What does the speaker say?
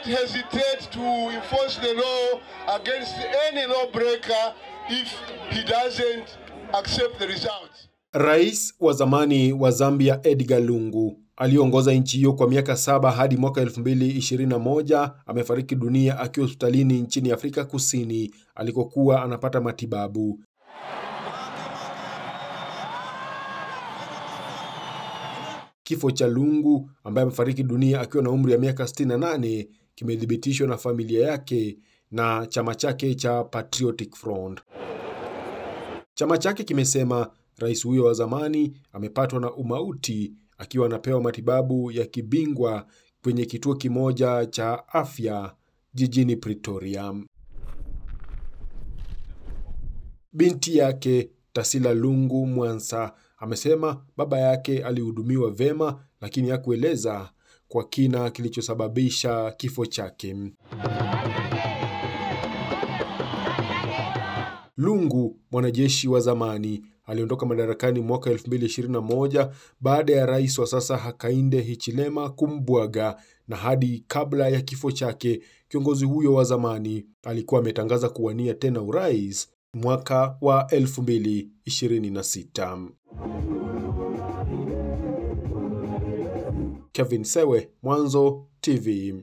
not hesitate to enforce the law against any lawbreaker if he doesn't accept the results. Rais wa zamani wa Zambia Edgar Lungu aliongoza nchi hiyo kwa miaka 7 hadi mwaka 2021 amefariki dunia akiwa hospitalini nchini Afrika Kusini alikokuwa anapata matibabu. Kifo cha Lungu, ambaye amefariki dunia akiwa na umri wa miaka 68, kimethibitishwa na familia yake na chama chake cha Patriotic Front. Chama chake kimesema rais huyo wa zamani amepatwa na umauti akiwa anapewa matibabu ya kibingwa kwenye kituo kimoja cha afya jijini Pretoria. Binti yake Tasila Lungu Mwansa amesema baba yake alihudumiwa vema, lakini hakueleza kwa kina kilichosababisha kifo chake. Lungu, mwanajeshi wa zamani, aliondoka madarakani mwaka 2021 baada ya rais wa sasa Hakainde Hichilema kumbwaga, na hadi kabla ya kifo chake kiongozi huyo wa zamani alikuwa ametangaza kuwania tena urais mwaka wa 2026. Kevin Sewe, Mwanzo TV.